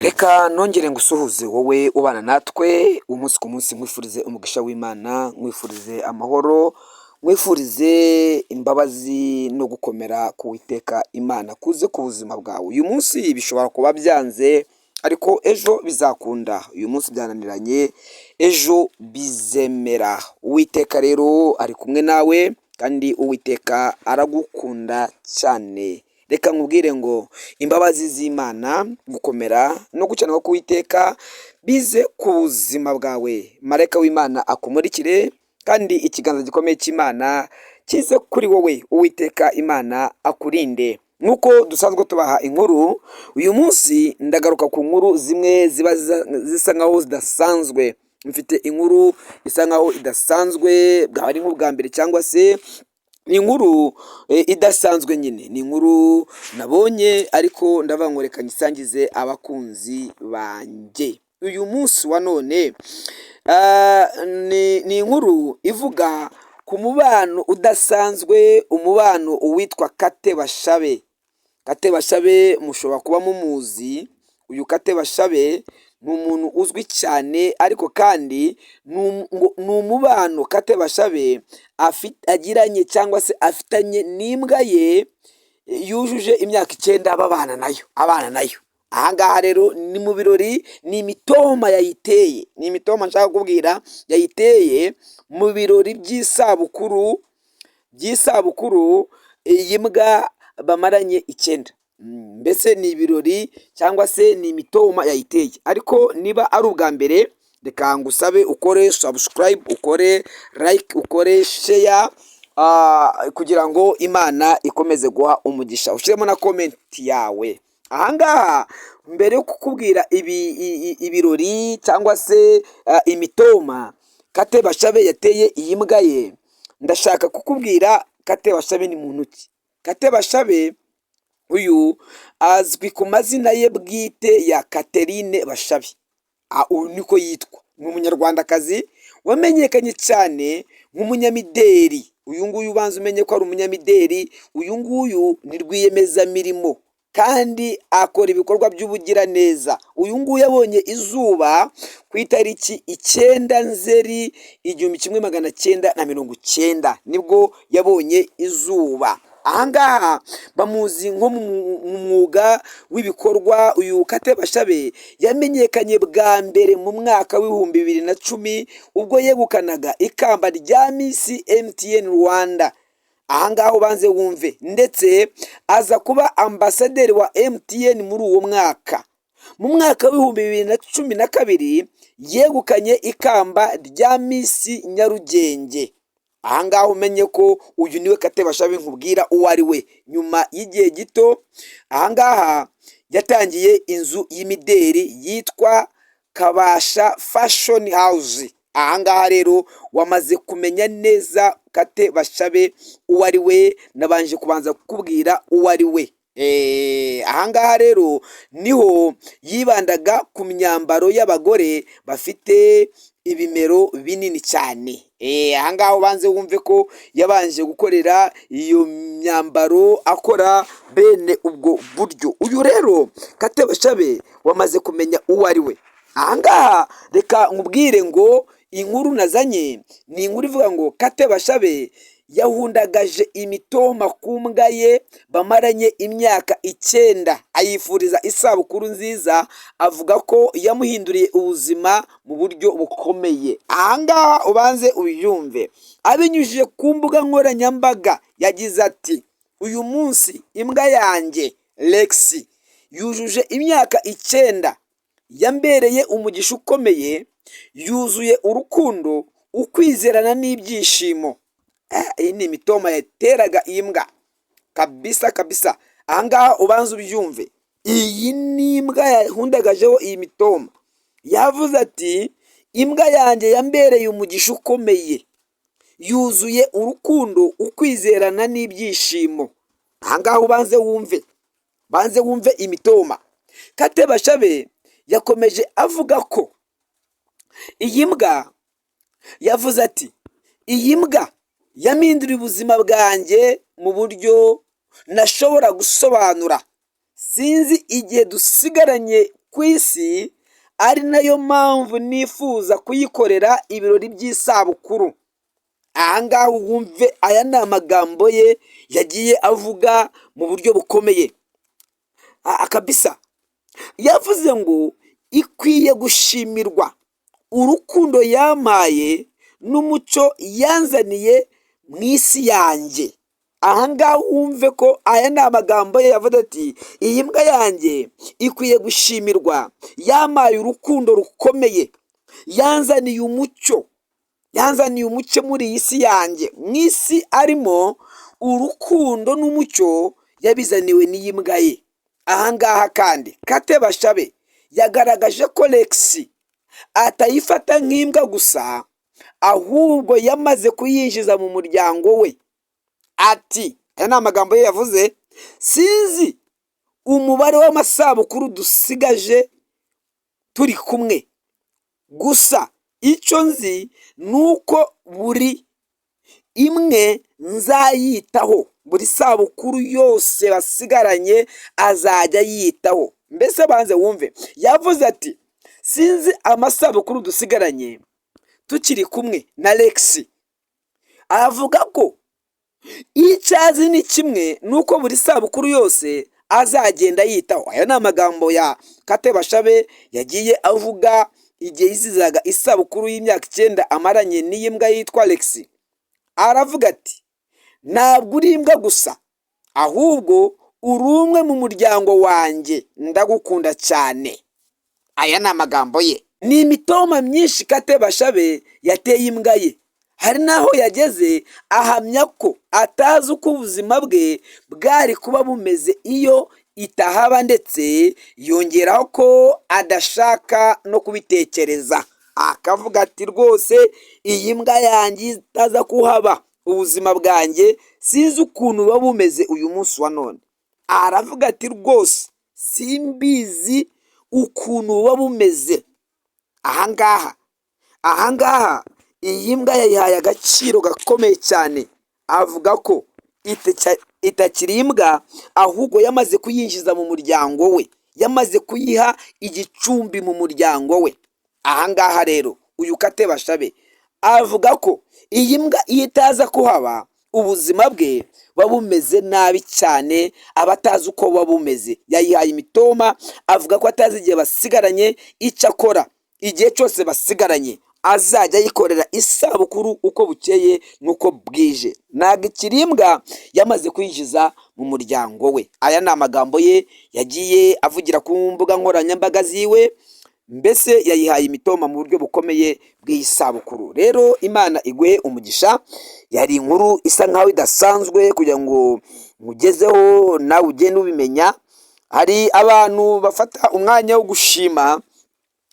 Reka nongere ngusuhuze wowe ubana natwe umunsi ku munsi, nkwifurize umugisha w'Imana, nkwifurize amahoro, nkwifurize imbabazi no gukomera k'Uwiteka Imana kuze ku buzima bwawe. Uyu munsi bishobora kuba byanze ariko ejo bizakunda, uyu munsi byananiranye ejo bizemera. Uwiteka rero ari kumwe nawe kandi Uwiteka aragukunda cyane. Reka nkubwire ngo imbabazi z'Imana, gukomera no gukiranirwa k'Uwiteka bize ku buzima bwawe. Marayika w'Imana akumurikire kandi ikiganza gikomeye cy'Imana kize kuri wowe. Uwiteka Imana akurinde. Nk'uko dusanzwe tubaha inkuru, uyu munsi ndagaruka ku nkuru zimwe ziba zisa nkaho zidasanzwe. Mfite inkuru isa nkaho idasanzwe, bwaba ari nk'ubwa mbere cyangwa se ni inkuru idasanzwe nyine. Ni inkuru nabonye ariko ndavuga ngo reka nyisangize abakunzi banjye. Uyu munsi wa none ni inkuru ivuga ku mubano udasanzwe, umubano uwitwa Kate Bashabe. Kate Bashabe mushobora kuba mumuzi, uyu Kate Bashabe ni umuntu uzwi cyane ariko kandi ni umubano Kate Bashabe agiranye cyangwa se afitanye n'imbwa ye yujuje imyaka 9 babana nayo, abana nayo. Aha ngaha rero ni mu birori, ni imitoma yayiteye, ni imitoma nshaka kukubwira yayiteye mu birori by'isabukuru iyi mbwa bamaranye 9. Mbese ni ibirori cyangwa se ni imitoma yayiteye. Ariko niba ari ubwa mbere, reka ngusabe ukore subscribe, ukore like, ukore share kugira ngo Imana ikomeze guha umugisha, ushyiremo na comment yawe. Ahangaha mbere yo kukubwira ibirori cyangwa se imitoma Kate Bashabe yateye iyi mbwa ye, ndashaka kukubwira Kate Bashabe ni muntu ki. Kate Bashabe uyu azwi ku mazina ye bwite ya Catherine Bashabe. Uyu niko yitwa, ni Umunyarwandakazi wamenyekanye cyane nk'umunyamideli. Uyu nguyu ubanza umenye ko ari umunyamideli, uyu nguyu ni rwiyemezamirimo kandi akora ibikorwa by'ubugiraneza. Uyu nguyu yabonye izuba ku itariki 9 Nzeri 1990, nibwo yabonye izuba. Ahangaha bamuzi nko mu mwuga w'ibikorwa. Uyu Kate Bashabe yamenyekanye bwa mbere mu mwaka w'2010 ubwo yegukanaga ikamba rya Miss MTN Rwanda. Ahangaha ubanze wumve, ndetse aza kuba ambasaderi wa MTN muri uwo mwaka. Mu mwaka w'2012 yegukanye ikamba rya Miss Nyarugenge. Ahangaha umenye ko uyu niwe Kate Bashabe nkubwira uwo ari we. Nyuma y'igihe gito ahangaha yatangiye inzu y'imideri yitwa Kabasha Fashion House. Ahangaha rero wamaze kumenya neza Kate Bashabe uwo ari we, nabanje kubanza kukubwira uwo ari we. Ahangaha rero niho yibandaga ku myambaro y'abagore bafite ibimero binini cyane. Ahangaha ubanze wumve ko yabanje gukorera iyo myambaro, akora bene ubwo buryo. Uyu rero Kate Bashabe wamaze kumenya uwo ari we. Ahangaha reka nkubwire ngo inkuru nazanye ni inkuru ivuga ngo Kate Bashabe yahundagaje imitoma ku mbwa ye bamaranye imyaka 9, ayifuriza isabukuru nziza, avuga ko yamuhinduriye ubuzima mu buryo bukomeye. Ahangaha ubanze ubyumve. Abinyujije ku mbuga nkoranyambaga yagize ati: "Uyu munsi imbwa yanjye Lexi yujuje imyaka 9, yambereye umugisha ukomeye, yuzuye urukundo, ukwizerana n'ibyishimo." Iyi ni imitoma yateraga iyi mbwa kabisa kabisa. Ahangaha ubanza ubyumve, iyi ni imbwa yahundagajeho iyi mitoma. Yavuze ati: "Imbwa yanjye yambereye umugisha ukomeye, yuzuye urukundo, ukwizerana n'ibyishimo." Ahangaha ubanze wumve, banze wumve imitoma. Kate Bashabe yakomeje avuga ko iyi mbwa, yavuze ati: "Iyi mbwa yampinduriye ubuzima bwanjye mu buryo ntashobora gusobanura. Sinzi igihe dusigaranye ku isi, ari nayo mpamvu nifuza kuyikorera ibirori by'isabukuru. Ahangaha wumve, aya ni amagambo ye yagiye avuga mu buryo bukomeye kabisa. Yavuze ngo ikwiye gushimirwa urukundo yampaye n'umucyo yanzaniye mu isi yanjye. Ahangaha wumve ko aya ni amagambo ye, yavuze ati: "Iyi mbwa yanjye ikwiye gushimirwa, yampaye urukundo rukomeye, yanzaniye umucyo, yanzaniye umucyo muri iyi si yanjye." Mu isi arimo urukundo n'umucyo yabizaniwe n'iyi mbwa ye. Ahangaha kandi Kate Bashabe yagaragaje ko Rex atayifata nk'imbwa gusa, ahubwo yamaze kuyinjiza mu muryango we. Ati, aya ni amagambo ye yavuze: "Sinzi umubare w'amasabukuru dusigaje turi kumwe, gusa icyo nzi ni uko buri imwe nzayitaho." Buri sabukuru yose basigaranye azajya yitaho. Mbese banze wumve, yavuze ati: "Sinzi amasabukuru dusigaranye tukiri kumwe na Rex." Avuga ko icyo azi ni kimwe, ni uko buri sabukuru yose azagenda yitaho. Aya ni amagambo ya Kate Bashabe yagiye avuga igihe yizihizaga isabukuru y'imyaka 9 amaranye n'iyi mbwa yitwa Rex. Aravuga ati: "Ntabwo uri imbwa gusa, ahubwo uri umwe mu muryango wanjye, ndagukunda cyane." Aya ni amagambo ye. Ni imitoma myinshi Kate Bashabe yateye imbwa ye. Hari n'aho yageze ahamya ko atazi uko ubuzima bwe bwari kuba bumeze iyo itahaba, ndetse yongeraho ko adashaka no kubitekereza, akavuga ati: "Rwose iyi mbwa yanjye itaza kuhaba, ubuzima bwanjye sinzi ukuntu buba bumeze uyu munsi wa none." Aravuga ati: "Rwose simbizi ukuntu buba bumeze." Ahangaha iyi mbwa yayihaye agaciro gakomeye cyane, avuga ko itakiri imbwa, ahubwo yamaze kuyinjiza mu muryango we, yamaze kuyiha igicumbi mu muryango we. Ahangaha rero uyu Kate Bashabe avuga ko iyi mbwa iyo itaza kuhaba, ubuzima bwe buba bumeze nabi cyane, aba atazi uko buba bumeze. Yayihaye imitoma, avuga ko atazi igihe basigaranye, icyo akora igihe cyose basigaranye azajya ayikorera isabukuru uko bukeye n'uko bwije. Ntabwo ikiri imbwa, yamaze kwinjiza mu muryango we. Aya ni amagambo ye yagiye avugira ku mbuga nkoranyambaga ziwe. Mbese yayihaye imitoma mu buryo bukomeye bw'iyi sabukuru. Rero Imana iguhe umugisha. Yari inkuru isa nkaho idasanzwe kugira ngo mugezeho nawe ugende ubimenya. Hari abantu bafata umwanya wo gushima,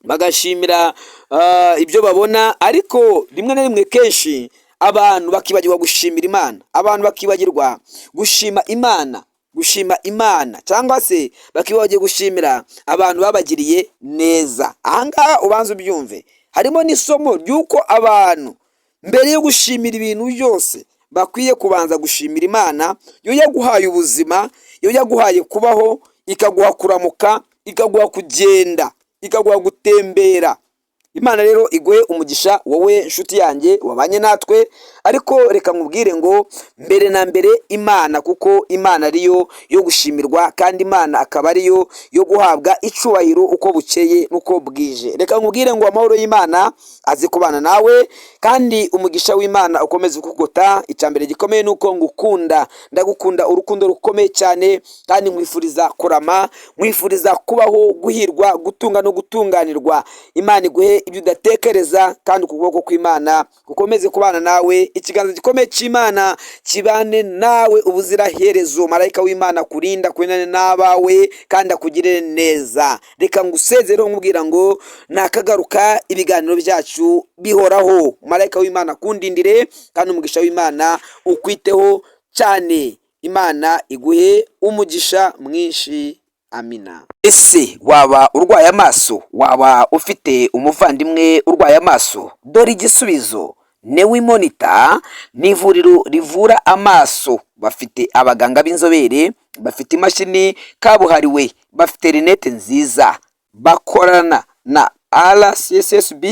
bagashimira ibyo babona, ariko rimwe na rimwe, kenshi abantu bakibagirwa gushimira Imana. Abantu bakibagirwa gushima Imana, gushima Imana, cyangwa se bakibagirwa gushimira abantu babagiriye neza. Ahangaha ubanza ubyumve, harimo n'isomo ry'uko abantu mbere yo gushimira ibintu byose bakwiye kubanza gushimira Imana yo yaguhaye ubuzima, yo yaguhaye kubaho, ikaguha kuramuka, ikaguha kugenda, ikaguha gutembera. Imana rero iguhe umugisha, wowe nshuti yanjye wabanye natwe. Ariko reka nkubwire ngo mbere na mbere Imana, kuko Imana ariyo yo gushimirwa, kandi Imana akaba ariyo yo guhabwa icubahiro uko bukeye n'uko bwije. Reka nkubwire ngo amahoro y'Imana azi kubana nawe, kandi umugisha w'Imana ukomeze kugota. Icya mbere gikomeye ni uko ngukunda, ndagukunda urukundo rukomeye cyane, kandi nkwifuriza kurama, nkwifuriza kubaho, guhirwa, gutunga no gutunganirwa. Imana iguhe ibyo udatekereza, kandi ukuboko kw'Imana gukomeze kubana nawe, ikiganza gikomeye cy'Imana kibane nawe ubuziraherezo. Marayika w'Imana kurinda, kurindane n'abawe, kandi akugirire neza. Reka ngusezereho nkubwira ngo nakagaruka, ibiganiro byacu bihoraho. Marayika w'Imana akundindire, kandi umugisha w'Imana ukwiteho cyane. Imana iguhe umugisha mwinshi. Amina. Ese waba urwaye amaso? Waba ufite umuvandimwe urwaye amaso? Dore igisubizo: Newimonita ni ivuriro rivura amaso. Bafite abaganga b'inzobere, bafite imashini kabuhariwe, bafite rinete nziza. Bakorana na RSSB,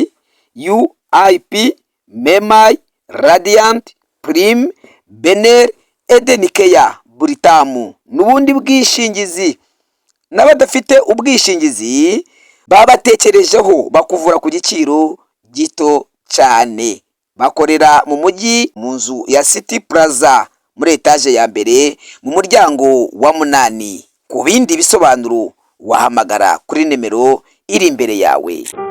UIP, MEMI, Radiant, Prime, BNR, Eden Care, Britam n'ubundi bwishingizi. N'abadafite ubwishingizi babatekerejeho, bakuvura ku giciro gito cyane. Bakorera mu mujyi, mu nzu ya City Plaza, muri etaje ya mbere, mu muryango wa 8. Ku bindi bisobanuro wahamagara kuri nimero iri imbere yawe.